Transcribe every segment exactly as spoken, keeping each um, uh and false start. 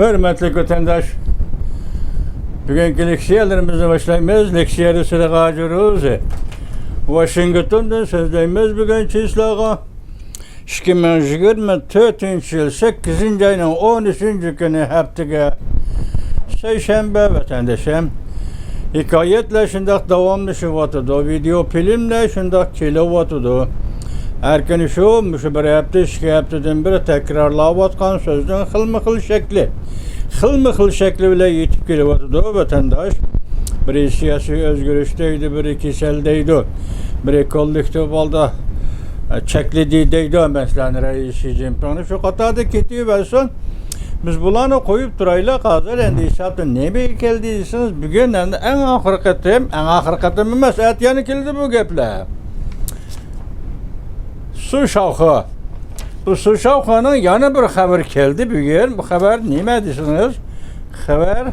ھۆرمەتلىك ۋەتەنداش، بۈگۈنكى لېكسىيەلىرىمىزنى باشلايمىز. لېكسىيەدە سىلەرگە ھازىر ئۆزى ۋاشىنگتوندىن سۆزلەيمىز بۈگۈن چىسلاغا. ئىككى مىڭ يىگىرمە تۆتىنچى يىل سەككىزىنچى ئاينىڭ ئون ئۈچىنچى كۈنى، ھەپتىگە سەيشەنبە، ۋەتەندىشىم. ھېكايەتلەر شۇنداق داۋاملىشىۋاتىدۇ، ۋىدېئو فىلىملەر شۇنداق كېلىۋاتىدۇ. ھەر كۈنى شۇ، مۇشۇ بىر ھەپتە، ئىككى ھەپتىدىن بىر تەكرارلاۋاتقان سۆزنىڭ خىلمۇ خىل شەكلى، خىلمۇ خىل شەكلى بىلەن يېتىپ كېلىۋاتىدۇ، ۋەتەنداش. بىرى سىياسىي ئۆزگىرىش دەيدۇ، بىرى كېسەل دەيدۇ، بىرى كوللېكتىپ ھالدا، ئە، چەكلىدى دەيدۇ، مەسىلەن، رەئىس شى جىنپىڭنى شۇ قاتاردا كېتىۋەرسۇن. بىز بۇلارنى قويۇپ تۇرايلى، ھازىر ئەندى ھېسابتا نېمىگە كەلدى دېسىڭىز، بۈگۈن ئەندى ئەڭ ئاخىرقى قېتىم، ئەڭ ئاخىرقى قېتىم ئەمەس، ئەتىيەنلا كېلىدۇ بۇ گەپلەر. سۇ شاۋخې. بۇ سۇ شاۋخېنىڭ يەنە بىر خەۋىرى كەلدى بۈگۈن. بۇ خەۋەر نېمە دېسىڭىز، خەۋەر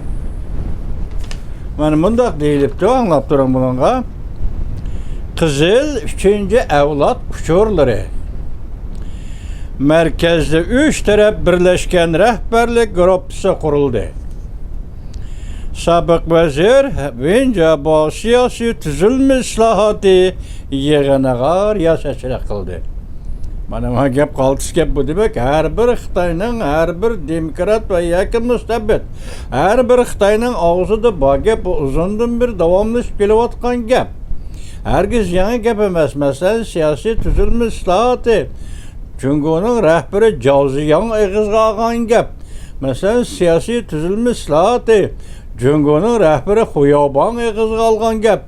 مانا مۇنداق دېيىلىپتۇ، ئاڭلاپ تۇرۇڭ بۇنىڭغا. قىزىل ئۈچىنچى ئەۋلاد ئۇچۇرلىرى. مەركەزدە ئۈچ تەرەپ بىرلەشكەن رەھبەرلىك گۇرۇپپىسى قۇرۇلدى. سابىق ۋەزىر ۋېن جياباۋ سىياسىي تۈزۈلمە ئىسلاھاتى يىغىنىغا رىياسەتچىلىك قىلدى. مانا، ما گەپ قالتىس گەپ بۇ. دېمەك، ھەر بىر خىتاينىڭ، ھەر بىر دېموكرات ۋە ياكى مۇستەبىت، ھەر بىر خىتاينىڭ ئاغزىدا بار گەپ، بۇ ئۇزۇندىن بېرى داۋاملىشىپ كېلىۋاتقان گەپ. ھەرگىز يېڭى گەپ ئەمەس. مەسىلەن، سىياسىي تۈزۈلمە ئىسلاھاتى، جۇڭگونىڭ رەھبىرى جاۋ زىياڭ ئېغىزغا ئالغان گەپ. مەسىلەن، سىياسىي تۈزۈلمە ئىسلاھاتى، جۇڭگونىڭ رەھبىرى خۇياۋباڭ ئېغىزغا ئالغان گەپ.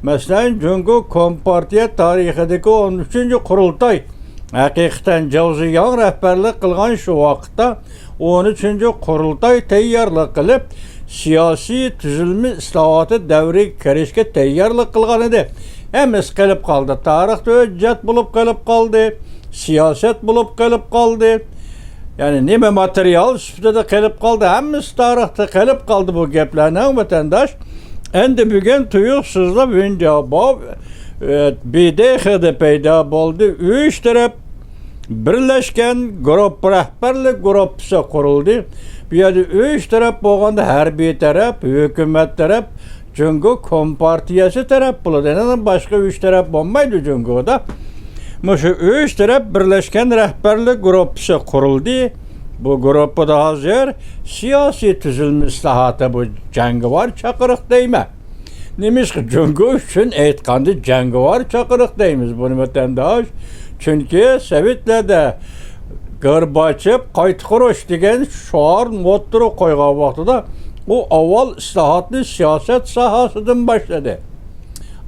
مەسىلەن، جۇڭگو كومپارتىيە تارىخىدىكى ئون ئۈچىنچى قۇرۇلتاي، ھەقىقەتەن جاۋ زىياڭ رەھبەرلىك قىلغان شۇ ۋاقىتتا ئون ئۈچىنچى قۇرۇلتاي تەييارلىق قىلىپ، سىياسىي تۈزۈلمە ئىسلاھاتى دەۋرىگە كىرىشكە تەييارلىق قىلغان ئىدى. ھەممىسى قېلىپ قالدى. تارىختا ھۆججەت بولۇپ قېلىپ قالدى. سىياسەت بولۇپ قېلىپ قالدى. يەنى نېمە ماتېرىيال سۈپىتىدە قېلىپ قالدى؟ ھەممىسى تارىختا قېلىپ قالدى بۇ گەپلەرنىڭ، ۋەتەنداش. ئەندى بۈگۈن تۇيۇقسىزلا ۋېن جياباۋ، ئە، بى دې خېدە پەيدا بولدى. ئۈچ تەرەپ بىرلەشكەن گۇرۇپپا، رەھبەرلىك گۇرۇپپىسى قۇرۇلدى. بۇ يەردە ئۈچ تەرەپ بولغاندا، ھەربىي تەرەپ، ھۆكۈمەت تەرەپ، جۇڭگو كومپارتىيەسى تەرەپ بولىدۇ. يەنە باشقا ئۈچ تەرەپ بولمايدۇ جۇڭگودا. مۇشۇ ئۈچ تەرەپ بىرلەشكەن رەھبەرلىك گۇرۇپپىسى قۇرۇلدى. بۇ گۇرۇپپىدا ھازىر سىياسىي تۈزۈلمە ئىسلاھاتى، بۇ جەڭگىۋار چاقىرىق دەيمەن. نېمىشقا جۇڭگو ئۈچۈن ئېيتقاندا جەڭگىۋار چاقىرىق دەيمىز بۇنى، ۋەتەنداش؟ چۈنكى سوۋېتلەردە گورباچېف قايتا قۇرۇش دېگەن شوئارنى ئوتتۇرىغا قويغان ۋاقتىدا ئۇ ئاۋۋال ئىسلاھاتنى سىياسەت ساھەسىدىن باشلىدى.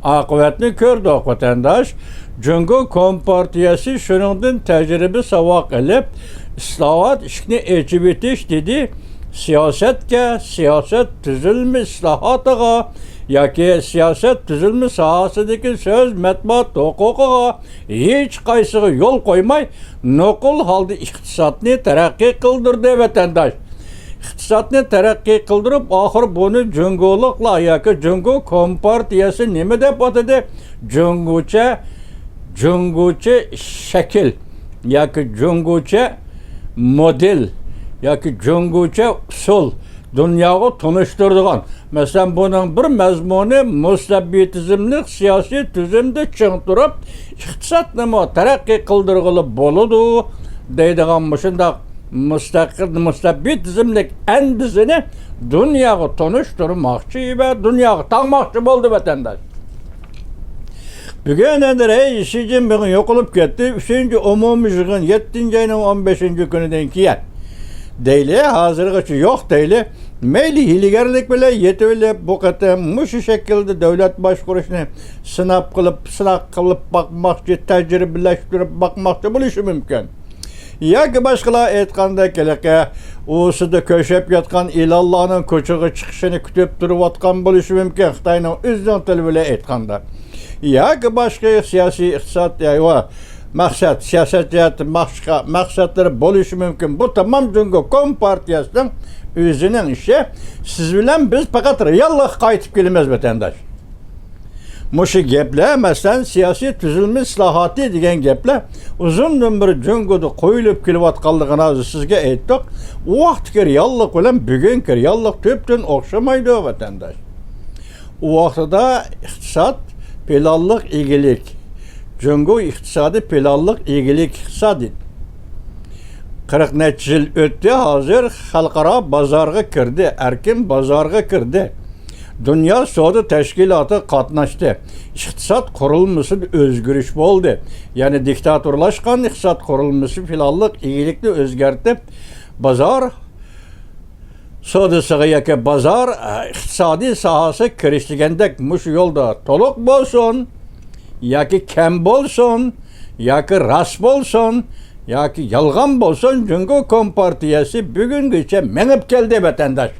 ئاقىۋەتنى كۆردۇق، ۋەتەنداش. جۇڭگو كومپارتىيەسى شۇنىڭدىن تەجرىبە ساۋاق ئېلىپ، ئىسلاھات ئىشىكنى ئېچىۋېتىش دېدى. سىياسەتكە، سىياسەت تۈزۈلمە ئىسلاھاتىغا ياكى سىياسەت تۈزۈلمە ساھەسىدىكى سۆز، مەتبۇئات ھوقۇقىغا ھېچقايسىغا يول قويماي، نوقۇل ھالدا ئىقتىسادنى تەرەققىي قىلدۇردى، ۋەتەنداش. ئىقتىسادنى تەرەققىي قىلدۇرۇپ، ئاخىر بۇنى جۇڭگولۇقلار ياكى جۇڭگو كومپارتىيەسى نېمە دەپ ئاتىدى؟ جۇڭگوچە، جۇڭگوچە شەكىل ياكى جۇڭگوچە مودېل ياكى جۇڭگوچە ئۇسۇل دۇنياغا تونۇشتۇرىدىغان. مەسىلەن، بۇنىڭ بىر مەزمۇنى مۇستەبىتىزملىق سىياسىي تۈزۈمدە چىڭ تۇرۇپ، ئىقتىسادنىمۇ تەرەققىي قىلدۇرغىلى بولىدۇ دەيدىغان مۇشۇنداق مۇستەقىل، مۇستەبىتىزملىك ئەندىزىنى دۇنياغا تونۇشتۇرماقچى ۋە دۇنياغا تاڭماقچى بولدى، ۋەتەنداش. بۈگۈن ئەندى رەئىس شى جىنپىڭ يوقىلىپ كەتتى. ئۈچىنچى ئومۇمىي يىغىن يەتتىنچى ئاينىڭ ئون بەشىنچى كۈنىدىن كېيىن دەيلى، ھازىرغىچە يوق دەيلى. مەيلى، ھىيلىگەرلىك بىلەن يېتىۋېلىپ، بۇ قېتىم مۇشۇ شەكىلدە دۆلەت باشقۇرۇشنى سىناپ قىلىپ، سىناق قىلىپ باقماقچى، تەجرىبىلەشتۈرۈپ باقماقچى بولۇشى مۇمكىن. ياكى باشقىلار ئېيتقاندەك، ھېلىقى ئۇۋىسىدا كۆشەپ ياتقان ئىلانلارنىڭ كوچىغا چىقىشىنى كۈتۈپ تۇرۇۋاتقان بولۇشى مۇمكىن، خىتاينىڭ ئۆزىنىڭ تىلى بىلەن ئېيتقاندا. ياكى باشقا سىياسىي، ئىقتىساد، يا، مەقسەت، سىياسەت جەھەتتە مەقسەتلىرى بولۇشى مۇمكىن. بۇ تامام جۇڭگو كومپارتىيەسىنىڭ ئۆزىنىڭ ئىشى. سىز بىلەن بىز پەقەت رېئاللىققا قايتىپ كېلىمىز، ۋەتەنداش. مۇشۇ گەپلەر، مەسىلەن، سىياسىي تۈزۈلمە ئىسلاھاتى دېگەن گەپلەر ئۇزۇندىن بېرى جۇڭگودا قويۇلۇپ كېلىۋاتقانلىقىنى ھازىر سىزگە ئېيتتۇق. ئۇ ۋاقىتتىكى رېئاللىق بىلەن بۈگۈنكى رېئاللىق تۈپتىن ئوخشىمايدۇ، ۋەتەنداش. ئۇ ۋاقتىدا ئىقتىساد پىلانلىق ئىگىلىك، جۇڭگو ئىقتىسادى پىلانلىق ئىگىلىك ئىقتىسادى. قىرىق نەچچە يىل ئۆتتى، ھازىر خەلقئارا بازارغا كىردى، ئەركىن بازارغا كىردى. دۇنيا سودا تەشكىلاتىغا قاتناشتى. ئىقتىساد قۇرۇلمىسىدا ئۆزگىرىش بولدى. يەنى دىكتاتورلاشقان ئىقتىساد قۇرۇلمىسى پىلانلىق ئىگىلىكنى ئۆزگەرتىپ، بازار سودىسىغا ياكى بازار، ئە، ئىقتىسادىي ساھەسىگە كىرىش دېگەندەك مۇشۇ يولدا تولۇق بولسۇن، ياكى كەم بولسۇن، ياكى راست بولسۇن، ياكى يالغان بولسۇن، جۇڭگو كومپارتىيەسى بۈگۈنگىچە مېڭىپ كەلدى، ۋەتەنداش.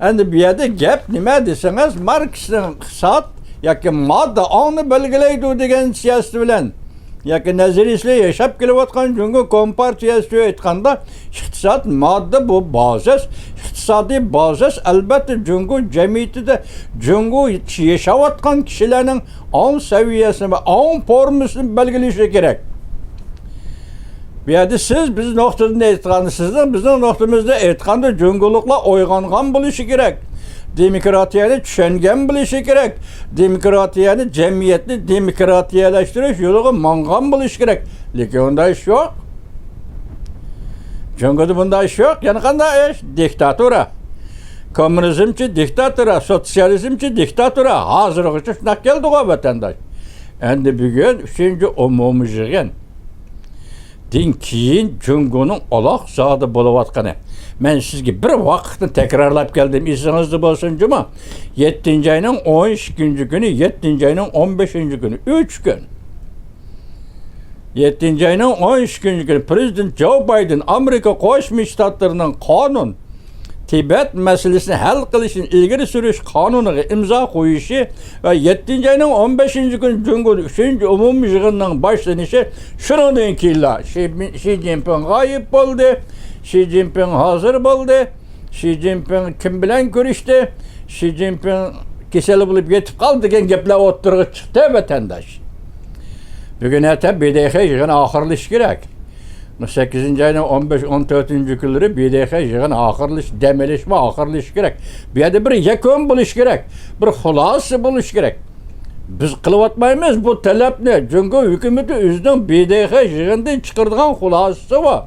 ئەمدى بۇ يەردە گەپ نېمە دېسىڭىز، ماركسنىڭ ئىقتىساد ياكى ماددا ئاڭنى بەلگىلەيدۇ دېگەن سىياسىتى بىلەن ياكى نەزەرىيىسىدە ياشاپ كېلىۋاتقان جۇڭگو كومپارتىيەسى ئۆتكەندە، ئىقتىساد، ماددا بۇ بازىس، ئىقتىسادىي بازىس، ئەلۋەتتە، جۇڭگو جەمئىيىتىدە جۇڭگو ياشاۋاتقان كىشىلەرنىڭ ئاڭ سەۋىيەسىنى ۋە ئاڭ فورمىسىنى بەلگىلىشى كېرەك. بۇ يەردە سىز بىز نۇقتىدىن ئېيتقاندا، سىزنىڭ بىزنىڭ نۇقتىمىزدا ئېيتقاندا، جۇڭگولۇقلار ئويغانغان بولۇشى كېرەك. دېموكراتىيەنى چۈشەنگەن بولۇشى كېرەك. دېموكراتىيەنى، جەمئىيەتنى دېموكراتىيەلەشتۈرۈش يولىغا ماڭغان بولۇشى كېرەك. لېكىن ئۇنداق ئىش يوق. جۇڭگودا بۇنداق ئىش يوق. يەنە قانداق ئىش؟ دىكتاتۇرا. كوممۇنىزمچى دىكتاتۇرا، سوتسىيالىزمچى دىكتاتۇرا. ھازىرغىچە شۇنداق كەلدىغۇ، ۋەتەنداش. ئەمدى بۈگۈن ئۈچىنچى ئومۇمىي يىغىن. دىن كېيىن جۇڭگونىڭ ئالاقزادە بولۇۋاتقىنى. مەن سىزگە بىر ۋاقىتنى تەكرارلاپ كەلدىم، ئېسىڭىزدە بولسۇن جۇمۇ. يەتتىنچى ئاينىڭ ئون ئىككىنچى كۈنى، يەتتىنچى ئاينىڭ ئون بەشىنچى كۈنى، ئۈچ كۈن. يەتتىنچى ئاينىڭ ئون ئىككىنچى كۈنى پرېزىدېنت جو بايدېن ئامېرىكا قوشما شتاتلىرىنىڭ قانۇن تىبەت مەسىلىسىنى ھەل قىلىشنى ئىلگىرى سۈرۈش قانۇنىغا ئىمزا قويۇشى ۋە يەتتىنچى ئاينىڭ ئون بەشىنچى كۈنى جۇڭگودا ئۈچىنچى ئومۇمىي يىغىننىڭ باشلىنىشى، شۇنىڭدىن كېيىنلا شى، شى جىنپىڭ غايىب بولدى، شى جىنپىڭ ھازىر بولدى، شى جىنپىڭ كىم بىلەن كۆرۈشتى، شى جىنپىڭ كېسەل بولۇپ يېتىپ قالدى دېگەن گەپلەر ئوتتۇرىغا چىقتى، ۋەتەنداش. بۈگۈن ئەتە ب د ح يىغىنى ئاخىرلىشىشى كېرەك. سەككىزىنچى ئاينىڭ ئون بەش، ئون تۆتىنچى كۈنلىرى ب د ح يىغىنى ئاخىرلىشىش، دەم ئېلىشمۇ ئاخىرلىشىشى كېرەك. بۇ يەردە بىر يەكۈن بولۇشى كېرەك، بىر خۇلاسە بولۇشى كېرەك. بىز قىلىۋاتمايمىز بۇ تەلەپنى. جۇڭگو ھۆكۈمىتى ئۆزىنىڭ ب د ح يىغىنىدىن چىقىرىدىغان خۇلاسىسى بار،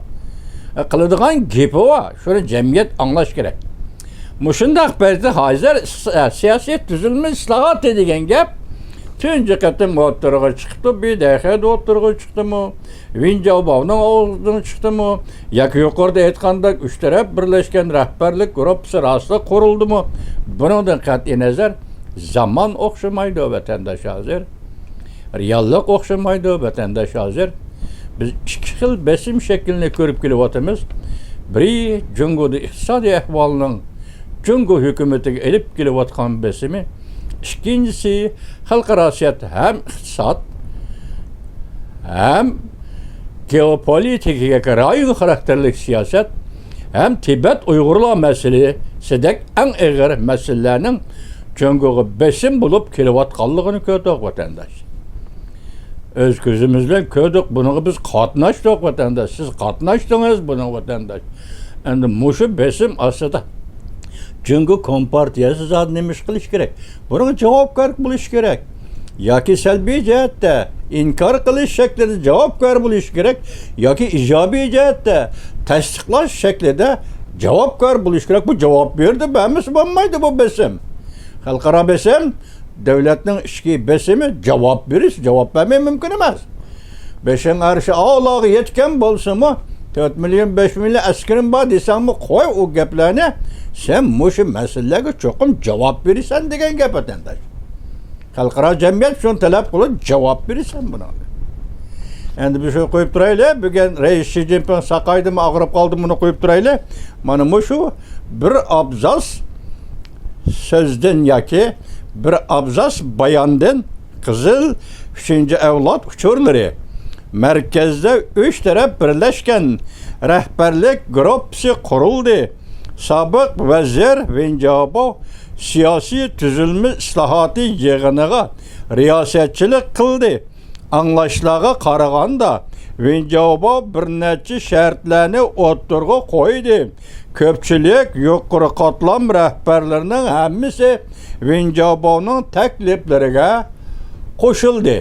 قىلىدىغان گېپى بار. شۇنى جەمئىيەت ئاڭلاش كېرەك. مۇشۇنداق پەيتتە ھازىر س-، سىياسىي تۈزۈلمە ئىسلاھاتى دېگەن گەپ تۇنجى قېتىم ئوتتۇرىغا چىقىپتۇ، ب د ح دا ئوتتۇرىغا چىقتىمۇ، ۋېن جياۋباۋنىڭ ئاغزىدىن چىقتىمۇ ياكى يۇقىرىدا ئېيتقاندەك ئۈچ تەرەپ بىرلەشكەن رەھبەرلىك گۇرۇپپىسى راستلا قۇرۇلدىمۇ؟ بۇنىڭدىن قەتئىينەزەر، زامان ئوخشىمايدۇ، ۋەتەنداش، ھازىر. رېئاللىق ئوخشىمايدۇ، ۋەتەنداش، ھازىر. بىز ئىككى خىل بېسىم شەكلىنى كۆرۈپ كېلىۋاتىمىز. بىرى، جۇڭگودا ئىقتىسادىي ئەھۋالنىڭ جۇڭگو ھۆكۈمىتىگە ئېلىپ كېلىۋاتقان بېسىمى، ئىككىنچىسى، خەلقئارا سىياسەت ھەم ئىقتىساد، ھەم گېئوپولىتىكا ياكى رايون خاراكتېرلىك سىياسەت، ھەم تىبەت ئۇيغۇرلار مەسىلىسىدەك ئەڭ ئېغىر مەسىلىلەرنىڭ جۇڭگوغا بېسىم بولۇپ كېلىۋاتقانلىقىنى كۆردۇق، ۋەتەنداش. ئۆز كۆزىمىز بىلەن كۆردۇق، بۇنىڭغا بىز قاتناشتۇق، ۋەتەنداش. سىز قاتناشتىڭىز بۇنىڭغا، ۋەتەنداش. ئەمدى مۇشۇ بېسىم ئاستىدا جۇڭگو كومپارتىيەسى زادى نېمە ئىش قىلىشى كېرەك؟ بۇنىڭغا جاۋابكار بولۇشى كېرەك. ياكى سەلبىي جەھەتتە ئىنكار قىلىش شەكلىدە جاۋابكار بولۇشى كېرەك، ياكى ئىجابىي جەھەتتە تەستىقلاش شەكلىدە جاۋابكار بولۇشى كېرەك. بۇ جاۋاب بېرىدۇ، بەرمىسە بولمايدۇ بۇ بېسىم. خەلقئارا بېسىم، دۆلەتنىڭ ئىچكى بېسىمى، جاۋاب بېرىش، جاۋاب بەرمەي مۇمكىن ئەمەس. بېشىڭ ئەرشى ئالاغا يەتكەن بولسىمۇ، تۆت مىليون، بەش مىليون ئەسكىرىم بار دېسەڭمۇ، قوي ئۇ گەپلەرنى، سەن مۇشۇ مەسىلىلەرگە چوقۇم جاۋاب بېرىسەن دېگەن گەپ، ۋەتەنداش. خەلقئارا جەمئىيەت شۇنى تەلەپ قىلىدۇ، جاۋاب بېرىسەن بۇنىڭغا. ئەمدى بىز شۇنى قويۇپ تۇرايلى، بۈگۈن رەئىس شى جىنپىڭ ساقايدىمۇ، ئاغرىپ قالدىمۇ، بۇنى قويۇپ تۇرايلى. مانا مۇشۇ بىر ئابزاس سۆزدىن ياكى بىر ئابزاس باياندىن قىزىل ئۈچىنچى ئەۋلاد ئۇچۇرلىرى مەركەزدە ئۈچ تەرەپ بىرلەشكەن رەھبەرلىك گۇرۇپپىسى قۇرۇلدى. سابىق ۋەزىر ۋېن جياۋباۋ سىياسىي تۈزۈلمە ئىسلاھاتى يىغىنىغا رىياسەتچىلىك قىلدى. ئاڭلاشلارغا قارىغاندا، ۋېن جياۋباۋ بىر نەچچە شەرتلەرنى ئوتتۇرىغا قويدى. كۆپچىلىك، يۇقىرى قاتلام رەھبەرلىرىنىڭ ھەممىسى ۋېن جياۋباۋنىڭ تەكلىپلىرىگە قوشۇلدى.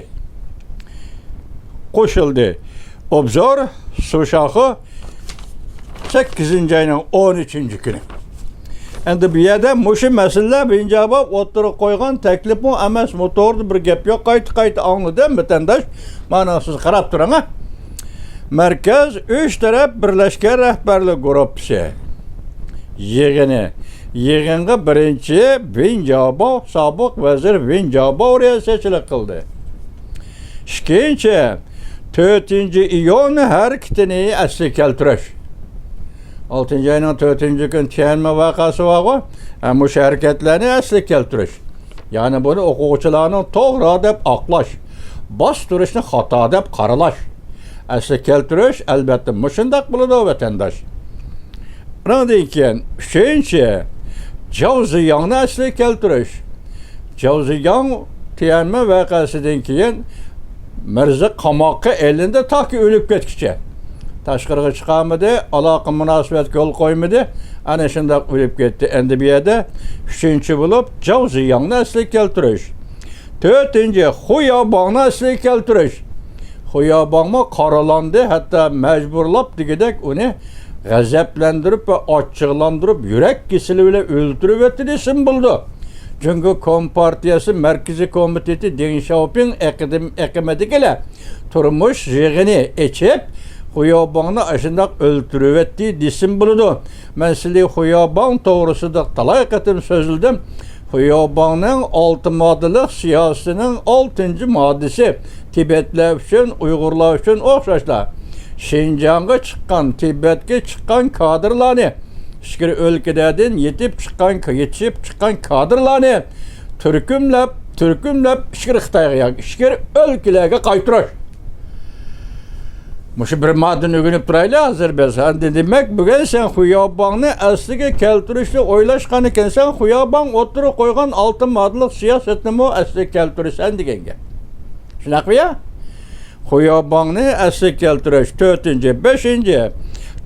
قوشۇلدى. ئوبزور، سۇشاخې، سەككىزىنچى ئاينىڭ ئون ئۈچىنچى كۈنى. ئەمدى بۇ يەردە مۇشۇ مەسىلىلەر ۋېن جياۋباۋ ئوتتۇرىغا قويغان تەكلىپمۇ ئەمەس، بۇ توغرىدا بىر گەپ يوق، قايتا-قايتا ئاڭلىدىم، ۋەتەنداش. مانا سىز قاراپ تۇرۇڭ، ھە. مەركەز ئۈچ تەرەپ بىرلەشكەن رەھبەرلىك گۇرۇپپىسى يىغىنى. يىغىنغا بىرىنچى ۋېن جياۋباۋ، سابىق ۋەزىر ۋېن جياۋباۋ رىياسەتچىلىك قىلدى. ئىككىنچى، تۆتىنچى ئىيۇن ھەرىكىتىنى ئەسلىگە كەلتۈرۈش. ئالتىنچى ئاينىڭ تۆتىنچى كۈنى تيەنئەنمېن ۋەقەسى بارغۇ، ھە، مۇشۇ ھەرىكەتلەرنى ئەسلىگە كەلتۈرۈش. يەنى بۇنى ئوقۇغۇچىلارنىڭ توغرا دەپ ئاقلاش، باستۇرۇشنى خاتا دەپ قارىلاش. ئەسلىگە كەلتۈرۈش، ئەلۋەتتە، مۇشۇنداق بولىدۇ، ۋەتەنداش. ئۇنىڭدىن كېيىن، ئۈچىنچى، جاۋ زىياڭنى ئەسلىگە كەلتۈرۈش. جاۋ زىياڭ تيەنئەنمېن ۋەقەسىدىن كېيىن مىرزا قاماققا ئېلىندى، تاكى ئۆلۈپ كەتكۈچە. تاشقىرىغا چىقالمىدى، ئالاقە مۇناسىۋەتكە يول قويمىدى. ئەنە شۇنداق ئۆلۈپ كەتتى. ئەمدى بۇ يەردە ئۈچىنچى بولۇپ جاۋ زىياڭنى ئەسلىگە كەلتۈرۈش. تۆتىنچى، خۇياباڭنى ئەسلىگە كەلتۈرۈش. خۇياباڭمۇ قارىلاندى، ھەتتا مەجبۇرلاپ دېگۈدەك ئۇنى غەزەپلەندۈرۈپ ۋە ئاچچىقلاندۇرۇپ، يۈرەك كېسىلى بىلەن ئۆلتۈرۈۋەتتى دېسىمۇ بولىدۇ. جۇڭگو كومپارتىيەسى مەركىزىي كومىتېتى دېڭ شياۋپىڭ ئېقىدىم-، ئېقىمىدىكىلەر تۇرمۇش يىغىنى ئېچىپ، خۇياباڭنى ئاشۇنداق ئۆلتۈرۈۋەتتى دېسىمۇ بولىدۇ. مەن سىلى خۇياباڭ توغرىسىدا تالاي قېتىم سۆزلىدىم. خۇياباڭنىڭ ئالتە ماددىلىق سىياسىتىنىڭ ئالتىنچى ماددىسى تىبەتلەر ئۈچۈن، ئۇيغۇرلار ئۈچۈن ئوخشاشلا شىنجاڭغا چىققان، تىبەتكە چىققان كادىرلارنى، ئىچكىرى ئۆلكىلەردىن يېتىپ چىققان، يېتىشىپ چىققان كادىرلارنى تۈركۈملەپ، تۈركۈملەپ ئىچكىرى خىتايغا ياكى ئىچكىرى ئۆلكىلەرگە قايتۇرۇش. مۇشۇ بىر ماددىنى ئۆگىنىپ تۇرايلى ھازىر بىز. ئەمدى دېمەك، بۈگۈن سەن خۇياباڭنى ئەسلىگە كەلتۈرۈشنى ئويلاشقان ئىكەنسەن، خۇياباڭ ئوتتۇرىغا قويغان ئالتە ماددىلىق سىياسەتنىمۇ ئەسلىگە كەلتۈرىسەن دېگەن گەپ. شۇنداقمۇ يا؟ خۇياباڭنى ئەسلىگە كەلتۈرۈش. تۆتىنچى، بەشىنچى،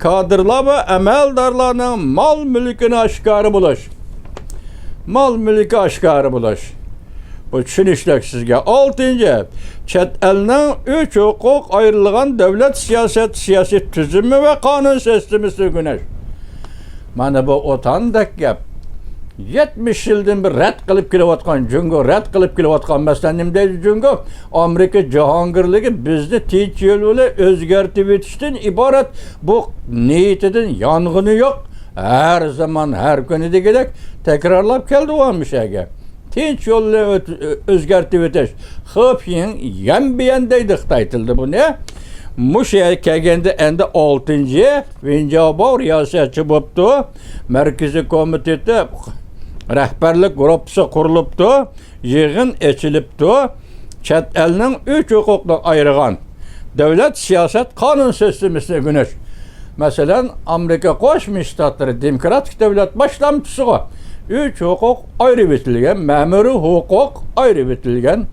كادىرلار ۋە ئەمەلدارلارنىڭ مال-مۈلكىنى ئاشكارا بولۇش. مال-مۈلكى ئاشكارا بولۇش. بۇ چۈشىنىشلىك سىزگە. ئالتىنچى، چەت ئەلنىڭ ئۈچ ھوقۇق ئايرىلغان دۆلەت سىياسەت، سىياسىي تۈزۈمى ۋە قانۇن سىستېمىسىنى ئۆگىنىش. مانا بۇ ئوتاندەك گەپ. يەتمىش يىلدىن بېرى رەت قىلىپ كېلىۋاتقان جۇڭگو، رەت قىلىپ كېلىۋاتقان، مەسىلەن، نېمە دەيدۇ جۇڭگو؟ ئامېرىكا جاھانگىرلىكى بىزنى تىنچ يول بىلەن ئۆزگەرتىۋېتىشتىن ئىبارەت، بۇ نىيىتىدىن يانغىنى يوق. ھەر زامان، ھەر كۈنى دېگۈدەك تەكرارلاپ كەلدى ئۇ مۇشۇ يەرگە. تىنچ يول بىلەن ئۆت-، ئۆزگەرتىۋېتىش. خېپىڭ يەنبىيەن دەيدۇ خىتاي تىلىدا بۇنى. مۇشۇ يەرگە كەلگەندە ئەمدى ئالتىنچى ۋېن جياۋباۋ رىياسەتچى بوپتۇ. مەركىزىي كومىتېتى رەھبەرلىك گۇرۇپپىسى قۇرۇلۇپتۇ. يىغىن ئېچىلىپتۇ. چەت ئەلنىڭ ئۈچ ھوقۇقنى ئايرىغان دۆلەت سىياسەت قانۇن سىستېمىسىنى ئۆگىنىش. مەسىلەن، ئامېرىكا قوشما شتاتلىرى دېموكراتىك دۆلەت باشلامچىسىغۇ. ئۈچ ھوقۇق ئايرىۋېتىلگەن، مەمۇرىي ھوقۇق ئايرىۋېتىلگەن،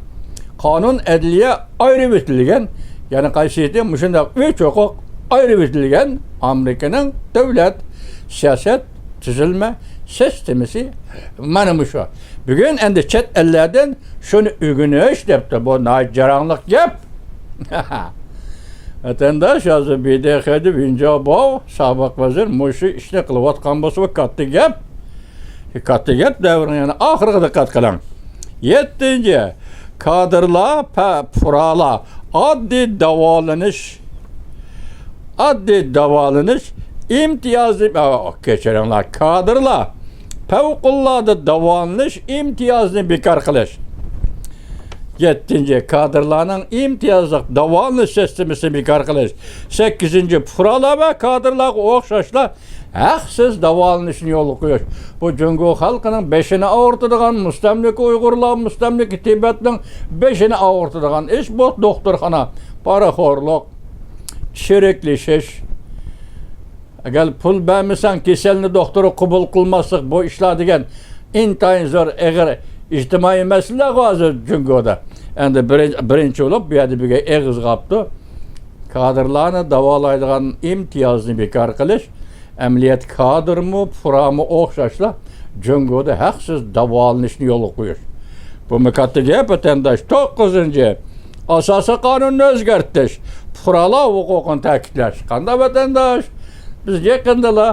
قانۇن ئەدلىيە ئايرىۋېتىلگەن. يەنە قايسى ئىدى؟ مۇشۇنداق ئۈچ ھوقۇق ئايرىۋېتىلگەن ئامېرىكىنىڭ دۆلەت سىياسەت تۈزۈلمە سىستېمىسى مانا مۇشۇ. بۈگۈن ئەمدى چەت ئەللەردىن شۇنى ئۆگىنىش دەپتۇ. بۇ ناھايىتى جاراڭلىق گەپ. ۋەتەنداش، ھازىر ب د ق دا ۋېن جياۋباۋ، سابىق ۋەزىر، مۇشۇ ئىشنى قىلىۋاتقان بولسا، بۇ كاتتا گەپ. كاتتا گەپ دەۋرىنىڭ يەنە ئاخىرىغا دىققەت قىلىڭ. يەتتىنچى، كادىرلار، پە-، پۇقرالار، ئاددىي داۋالىنىش، ئاددىي داۋالىنىش ئىمتىيازى، ئا، كەچۈرۈڭلار، كادىرلار پەۋقۇلئاددە داۋالىنىش ئىمتىيازىنى بىكار قىلىش. يەتتىنچى، كادىرلارنىڭ ئىمتىيازلىق داۋالىنىش سىستېمىسىنى بىكار قىلىش. سەككىزىنچى، پۇقرالار ۋە كادىرلارغا ئوخشاشلا ھەقسىز داۋالىنىشنى يولغا قويۇش. بۇ جۇڭگو خەلقىنىڭ بېشىنى ئاغرىتىدىغان، مۇستەملىكە ئۇيغۇرلار، مۇستەملىكە تىبەتنىڭ بېشىنى ئاغرىتىدىغان ئىش، بۇ دوختۇرخانا پارىخورلۇق، چىرىكلىشىش. ئەگەر پۇل بەرمىسەڭ، كېسەلنى دوختۇرغا قوبۇل قىلماسلىق، بۇ ئىشلار دېگەن ئىنتايىن زور، ئېغىر ئىجتىمائىي مەسىلىلەر ھازىر جۇڭگودا. ئەمدى بىرىن-، بىرىنچى بولۇپ بۇ يەردە بۈگۈن ئېغىزغا ئاپتۇ. كادىرلارنى داۋالايدىغان ئىمتىيازنى بىكار قىلىش، ئەمەلىيەتتە كادىرمۇ، پۇقرامۇ ئوخشاشلا جۇڭگودا ھەقسىز داۋالىنىشنى يولغا قويۇش. بۇمۇ كاتتا گەپ، ۋەتەنداش. توققۇزىنچى، ئاساسىي قانۇننى ئۆزگەرتىش، پۇقرالار ھوقۇقىنى تەكىتلەش. قانداق، ۋەتەنداش؟ بىز يېقىندىلا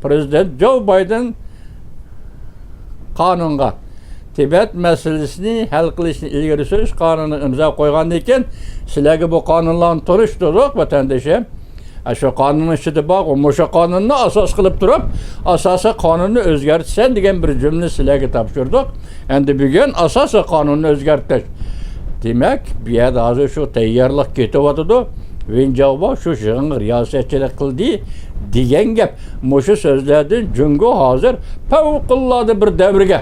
پرېزىدېنت جو بايدېن قانۇنغا، تىبەت مەسىلىسىنى ھەل قىلىشنى ئىلگىرى سۈرۈش قانۇنىغا ئىمزا قويغاندىن كېيىن، سىلەرگە بۇ قانۇنلارنى تونۇشتۇردۇق، ۋەتەندىشىم. ئە، شۇ قانۇننىڭ ئىچىدە بارغۇ، مۇشۇ قانۇننى ئاساس قىلىپ تۇرۇپ، ئاساسىي قانۇننى ئۆزگەرتىسەن دېگەن بىر جۈملە سىلەرگە تاپشۇردۇق. ئەمدى بۈگۈن ئاساسىي قانۇننى ئۆزگەرتىش. دېمەك، بۇ يەردە ھازىر شۇ تەييارلىق كېتىۋاتىدۇ. ۋېن جياۋباۋ شۇ يىغىنغا رىياسەتچىلىك قىلدى دېگەن گەپ. مۇشۇ سۆزلەردىن جۇڭگو ھازىر پەۋقۇلئاددە بىر دەۋرگە،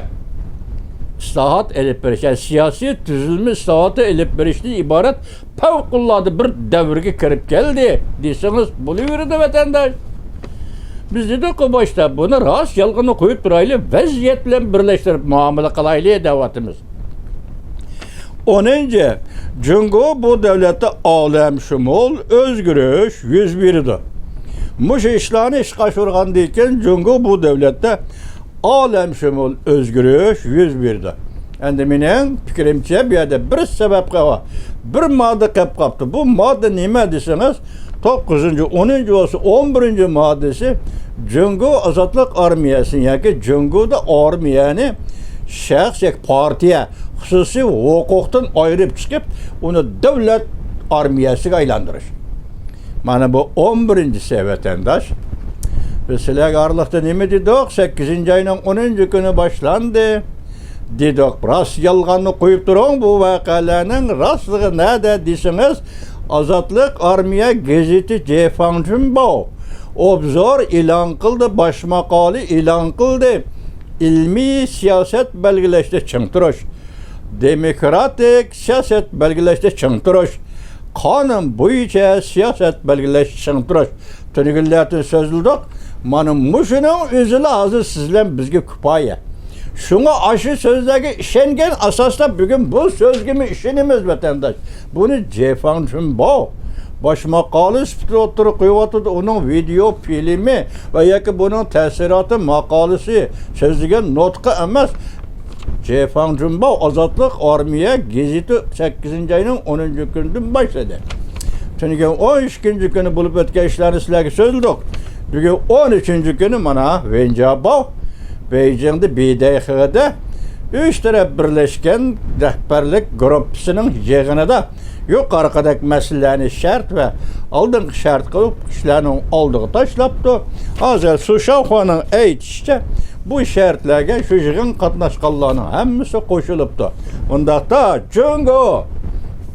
ئىسلاھات ئېلىپ بېرىش، يەنى سىياسىي تۈزۈلمە ئىسلاھاتى ئېلىپ بېرىشتىن ئىبارەت پەۋقۇلئاددە بىر دەۋرگە كىرىپ كەلدى دېسىڭىز بولۇۋېرىدۇ، ۋەتەنداش. بىز دېدۇققۇ باشتا، بۇنى راست يالغىنىنى قويۇپ تۇرايلى، ۋەزىيەت بىلەن بىرلەشتۈرۈپ مۇئامىلە قىلايلى دەۋاتىمىز. ئونىنچى، جۇڭگو بۇ دۆلەتتە ئالەمشۇمۇل ئۆزگىرىش يۈز بېرىدۇ. مۇشۇ ئىشلارنى ئىشقا ئاشۇرغاندىن كېيىن، جۇڭگو بۇ دۆلەتتە ئالەمشۇمۇل ئۆزگىرىش يۈز بېرىدۇ. ئەمدى مېنىڭ پىكرىمچە، بۇ يەردە بىر سەۋەب قېلىپ، بىر ماددا قېلىپ قاپتۇ. بۇ ماددا نېمە دېسىڭىز، توققۇزىنچى، ئونىنچى بولسا ئون بىرىنچى ماددىسى جۇڭگو ئازادلىق ئارمىيەسىنى ياكى جۇڭگودا ئارمىيەنى شەخس ياكى پارتىيە، خۇسۇسىي ھوقۇقتىن ئايرىپ چىقىپ، ئۇنى دۆلەت ئارمىيەسىگە ئايلاندۇرۇش. مانا بۇ ئون بىرىنچىسى، ۋەتەنداش. بىز سىلەرگە ئارىلىقتا نېمە دېدۇق؟ سەككىزىنچى ئاينىڭ ئونىنچى كۈنى باشلاندى دېدۇق. راست يالغاننى قويۇپ تۇرۇڭ، بۇ ۋەقەلەرنىڭ راستلىقى نەدە دېسىڭىز، ئازادلىق ئارمىيە گېزىتى جې فاڭجۈنباۋ ئوبزور ئېلان قىلدى، باش ماقالە ئېلان قىلدى. ئىلمىي سىياسەت بەلگىلەشتە چىڭ تۇرۇش، دېموكراتىك سىياسەت بەلگىلەشتە چىڭ تۇرۇش، قانۇن بويىچە سىياسەت بەلگىلەشتە چىڭ تۇرۇش. تۈنۈگۈنلەردىن سۆزلىدۇق. مانا مۇشۇنىڭ ئۆزىلا ھازىر سىز بىلەن بىزگە كۇپايە. شۇڭا ئاشۇ سۆزلەرگە ئىشەنگەن ئاساستا بۈگۈن بۇ سۆزگىمۇ ئىشىنىمىز، ۋەتەنداش. بۇنى جې فاڭجۈنباۋ باش ماقالە سۈپىتىدە ئوتتۇرىغا قويۇۋاتىدۇ. ئۇنىڭ ۋىدېئو فىلىمى ۋە ياكى بۇنىڭ تەسىراتى ماقالىسى، سۆزلىگەن نۇتقى ئەمەس. جې فاڭجۈنباۋ ئازادلىق ئارمىيە گېزىتى سەككىزىنچى ئاينىڭ ئونىنچى كۈنىدىن باشلىدى. تۈنۈگۈن ئون ئىككىنچى كۈنى بولۇپ ئۆتكەن ئىشلارنى سىلەرگە سۆزلىدۇق. بۈگۈن ئون ئۈچىنچى كۈنى مانا ۋېن جياباۋ بېيجىڭدا بىدەيخېغىدە ئۈچ تەرەپ بىرلەشكەن رەھبەرلىك گۇرۇپپىسىنىڭ يىغىنىدا يۇقىرىقىدەك مەسىلىلەرنى شەرت ۋە ئالدىنقى شەرت قىلىپ كىشىلەرنىڭ ئالدىغا تاشلاپتۇ. ھازىر سۇ شاۋخۇنىڭ ئېيتىشىچە، بۇ شەرتلەرگە شۇ يىغىن قاتناشقانلارنىڭ ھەممىسى قوشۇلۇپتۇ. ئۇنداقتا جۇڭگو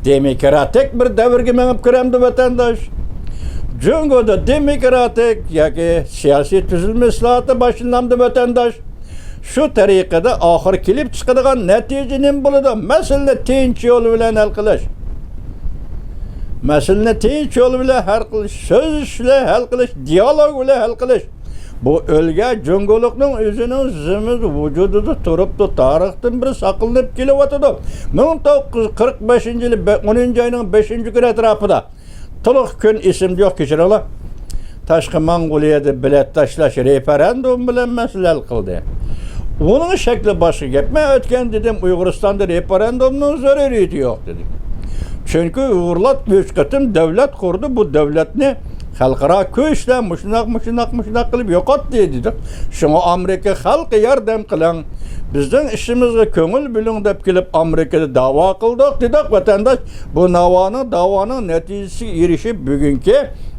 دېموكراتىك بىر دەۋرگە مېڭىپ كىرەمدۇ، ۋەتەنداش؟ جۇڭگودا دېموكراتىك ياكى سىياسىي تۈزۈلمە ئىسلاھاتى باشلىنامدۇ، ۋەتەنداش؟ شۇ تەرىقىدە ئاخىرى كېلىپ چىقىدىغان نەتىجە نېمە بولىدۇ؟ مەسىلىنى تىنچ يول بىلەن ھەل قىلىش. مەسىلىنى تىنچ يول بىلەن ھەل قىلىش، سۆزلىشىش بىلەن ھەل قىلىش، دىيالوگ بىلەن ھەل قىلىش. بۇ ئۆلگە جۇڭگولۇقنىڭ ئۆزىنىڭ زىممىسى ۋۇجۇدىدا تۇرۇپتۇ، تارىختىن بېرى ساقلىنىپ كېلىۋاتىدۇ. مىڭ توققۇز يۈز قىرىق بەشىنچى يىلى بە-، ئونىنچى ئاينىڭ بەشىنچى كۈنى ئەتراپىدا، تولۇق كۈن ئېسىمدە يوق، كەچۈرۈڭلار. تاشقى موڭغۇلىيەدە بېلەت تاشلاش رېفېرېندۇم بىلەن مەسىلە ھەل قىلدى. ئۇنىڭ شەكلى باشقا گەپ. مەن ئۆتكەن دېدىم، ئۇيغۇرىستاندا رېفېرېندۇمنىڭ زۆرۈرىيىتى يوق دېدىم. چۈنكى ئۇيغۇرلار ئۈچ قېتىم دۆلەت قۇردى، بۇ دۆلەتنى خەلقئارا كۈچلەر مۇشۇنداق، مۇشۇنداق، مۇشۇنداق قىلىپ يوقاتتى دېدۇق. شۇڭا ئامېرىكا خەلقى ياردەم قىلىڭ، بىزنىڭ ئىشىمىزغا كۆڭۈل بۆلۈڭ دەپ كېلىپ ئامېرىكىدا داۋا قىلدۇق دېدۇق، ۋەتەنداش. بۇ ناۋانىڭ، داۋانىڭ نەتىجىسىگە ئېرىشىپ، بۈگۈنكى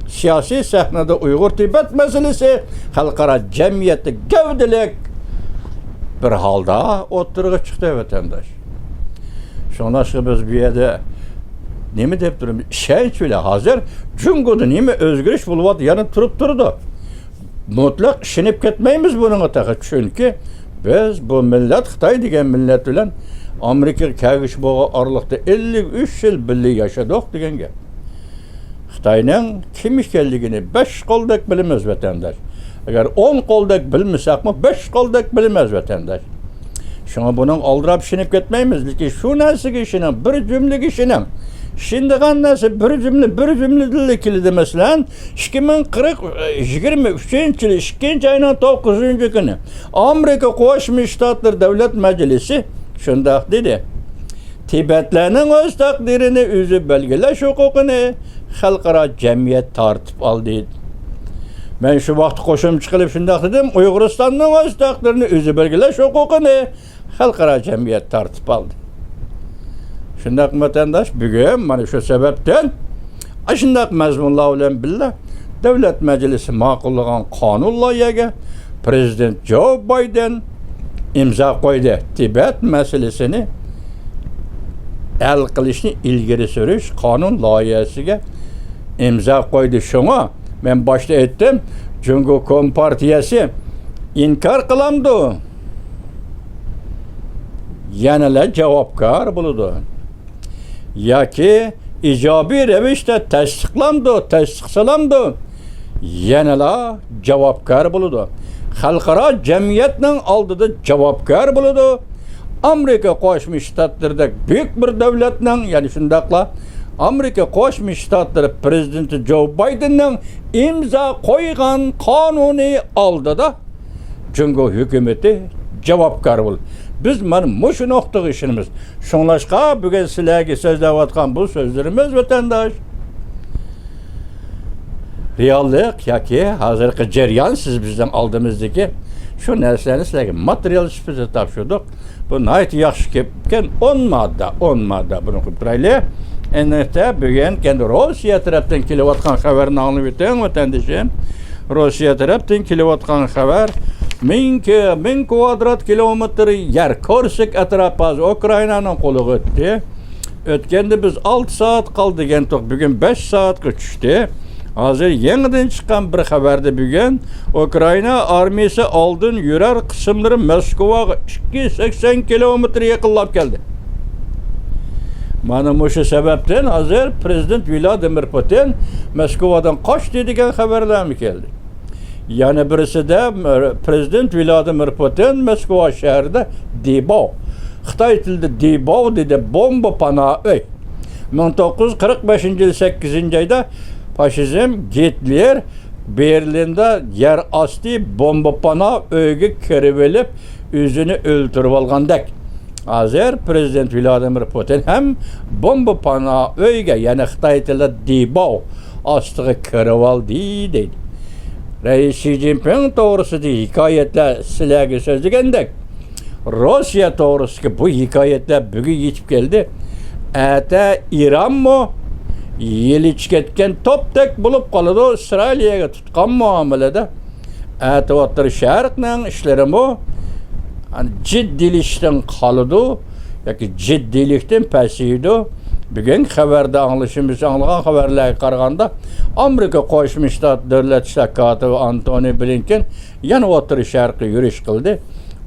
سىياسىي سەھنىدە ئۇيغۇر تىبەت مەسىلىسى خەلقئارا جەمئىيەتتە گەۋدىلىك بىر ھالدا ئوتتۇرىغا چىقتى، ۋەتەنداش. شۇڭلاشقا بىز بۇ يەردە نېمە دەپ تۇرىمىز؟ ئىشەنچ بىلەن ھازىر جۇڭگودا نېمە ئۆزگىرىش بولۇۋاتىدۇ، يەنە تۇرۇپ تۇرىدۇ. مۇتلەق ئىشىنىپ كەتمەيمىز بۇنىڭغا تېخى، چۈنكى بىز بۇ مىللەت، خىتاي دېگەن مىللەت بىلەن ئامېرىكىغا كەلگۈچى بولغان ئارىلىقتا ئەللىك ئۈچ يىل بىللە ياشىدۇق دېگەن گەپ. خىتاينىڭ كىم ئىكەنلىكىنى بەش قولدەك بىلىمىز، ۋەتەنداش. ئەگەر ئون قولدەك بىلمىسەكمۇ، بەش قولدەك بىلىمىز، ۋەتەنداش. شۇڭا بۇنىڭ ئالدىراپ ئىشىنىپ كەتمەيمىز. لېكىن شۇ نەرسىگە ئىشىنىڭ، بىر جۈملىگە ئىشىنىڭ. ئىشىنىدىغان نەرسە بىر جۈملە، بىر جۈملىدىنلا كېلىدۇ. مەسىلەن، ئىككى مىڭ قىرىق، يىگىرمە ئۈچىنچى يىلى ئىككىنچى ئاينىڭ توققۇزىنچى كۈنى ئامېرىكا قوشما شتاتلىرى دۆلەت مەجلىسى شۇنداق دېدى: تىبەتلەرنىڭ ئۆز تەقدىرىنى ئۆزى بەلگىلەش ھوقۇقىنى خەلقئارا جەمئىيەت تارتىپ ئالدى. مەن شۇ ۋاقىتتا قوشۇمچە قىلىپ شۇنداق دېدىم: ئۇيغۇرىستاننىڭ ئۆز تەقدىرىنى ئۆزى بەلگىلەش ھوقۇقىنى خەلقئارا جەمئىيەت تارتىپ ئالدى. شۇنداقمۇ، ۋەتەنداش؟ بۈگۈن مانا شۇ سەۋەبتىن ئاشۇنداق مەزمۇنلار بىلەن بىللە دۆلەت مەجلىسى ماقۇللىغان قانۇن لايىھەگە پرېزىدېنت جو بايدېن ئىمزا قويدى. تىبەت مەسىلىسىنى ھەل قىلىشنى ئىلگىرى سۈرۈش قانۇن لايىھەسىگە ئىمزا قويدى. شۇڭا مەن باشتا ئېيتتىم، جۇڭگو كومپارتىيەسى ئىنكار قىلامدۇ؟ يەنىلا جاۋابكار بولىدۇ. ياكى ئىجابىي رەۋىشتە تەستىقلامدۇ، تەستىقسالامدۇ؟ يەنىلا جاۋابكار بولىدۇ. خەلقئارا جەمئىيەتنىڭ ئالدىدا جاۋابكار بولىدۇ. ئامېرىكا قوشما شتاتلىرىدەك بۈيۈك بىر دۆلەتنىڭ، يەنى شۇنداقلا ئامېرىكا قوشما شتاتلىرى پرېزىدېنتى جو بايدېننىڭ ئىمزا قويغان قانۇنى ئالدىدا جۇڭگو ھۆكۈمىتى جاۋابكار بولىدۇ. بىز مانا مۇشۇ نۇقتىغا ئىشىنىمىز. شۇڭلاشقا بۈگۈن سىلەرگە سۆزلەۋاتقان بۇ سۆزلىرىمىز، ۋەتەنداش، رېئاللىق ياكى ھازىرقى جەريان، سىز بىزنىڭ ئالدىمىزدىكى شۇ نەرسىلەرنى سىلەرگە ماتېرىيال سۈپىتىدە تاپشۇردۇق. بۇ ناھايىتى ياخشى گەپكەن. ئون ماددا، ئون ماددا، بۇنى قىلىپ تۇرايلى. ئەينىدە بۈگۈن ئەمدى روسىيە تەرەپتىن كېلىۋاتقان خەۋەرنى ئاڭلىۋېتىڭ، ۋەتەندىشىم. روسىيە تەرەپتىن كېلىۋاتقان خەۋەر، مىڭ كى-، مىڭ كۋادرات كىلومېتىر يەر، كورسك ئەتراپى ھازىر ئۇكرائىنانىڭ قولىغا ئۆتتى. ئۆتكەندە بىز ئالتە سائەت قالدى دېگەنتۇق، بۈگۈن بەش سائەتكە چۈشتى. ھازىر يېڭىدىن چىققان بىر خەۋەردە بۈگۈن ئۇكرائىنا ئارمىيىسى ئالدىن يۈرەر قىسىملىرى موسكۋاغا ئىككى يۈز سەكسەن كىلومېتىر يېقىنلاپ كەلدى. مانا مۇشۇ سەۋەبتىن ھازىر پرېزىدېنت ۋلادىمىر پۇتىن موسكۋادىن قاچتى دېگەن خەۋەرلەرمۇ كەلدى. يەنە بىرسىدە، پرېزىدېنت ۋلادىمىر پۇتىن موسكۋا شەھىرىدە دىباۋ، خىتاي تىلىدا دىباۋ دېدى، بومبا پانا ئۆي. مىڭ توققۇز يۈز قىرىق بەشىنچى يىل سەككىزىنچى ئايدا فاشىزم گىتلېر بېرلىندا يەر ئاستى بومبا پانا ئۆيگە كىرىۋېلىپ، ئۆزىنى ئۆلتۈرۈۋالغاندەك، ھازىر پرېزىدېنت ۋلادىمىر پۇتىن ھەم بومبا پانا ئۆيگە، يەنى خىتاي تىلىدا دىباۋ ئاستىغا كىرىۋالدى دەيدۇ. رەئىس شى جىنپىڭ توغرىسىدىكى ھېكايەتلەر سىلەرگە سۆزلىگەندەك، روسىيە توغرىسىدىكى بۇ ھېكايەتلەر بۈگۈن يېتىپ كەلدى. ئەتە ئىرانمۇ يېلىچ كەتكەن توپتەك بولۇپ قالىدۇ، ئىسرائىلىيەگە تۇتقان مۇئامىلىدە. ئەتە ئوتتۇرا شەرقنىڭ ئىشلىرىمۇ جىددىيلىشىشتىن قالىدۇ ياكى جىددىيلىكتىن پەسىيىدۇ. بۈگۈنكى خەۋەردە ئاڭلىشىمىز، ئاڭلىغان خەۋەرلەرگە قارىغاندا، ئامېرىكا قوشما شتات دۆلەت ئىشلار كاتىپى ئانتونى بلىنكېن يەنە ئوتتۇرا شەرققە يۈرۈش قىلدى.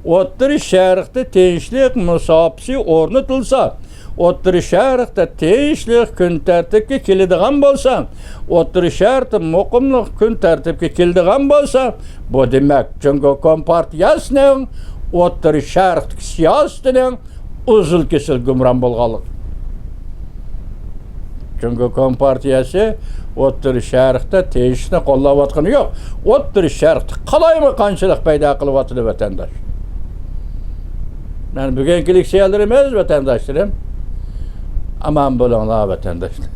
ئوتتۇرا شەرقتە تىنچلىق مۇساپىسى ئورنىتىلسا، ئوتتۇرا شەرقتە تىنچلىق كۈن تەرتىپكە كېلىدىغان بولسا، ئوتتۇرا شەرقتە مۇقىملىق كۈن تەرتىپكە كېلىدىغان بولسا، بۇ دېمەك، جۇڭگو كومپارتىيەسىنىڭ ئوتتۇرا شەرقتىكى سىياسىتىنىڭ ئۇزۇل-كېسىل گۇمران بولغانلىقى. جۇڭگو كومپارتىيەسى ئوتتۇرا شەرقتە تىنچلىقنى قوللاۋاتقىنى يوق. ئوتتۇرا شەرقتە قالايمىقانچىلىق پەيدا قىلىۋاتىدۇ، ۋەتەنداش. مانا بۈگۈنكى لېكسىيەلىرىمىز، ۋەتەنداشلىرىم، ئامان بولۇڭلار، ۋەتەنداشلار.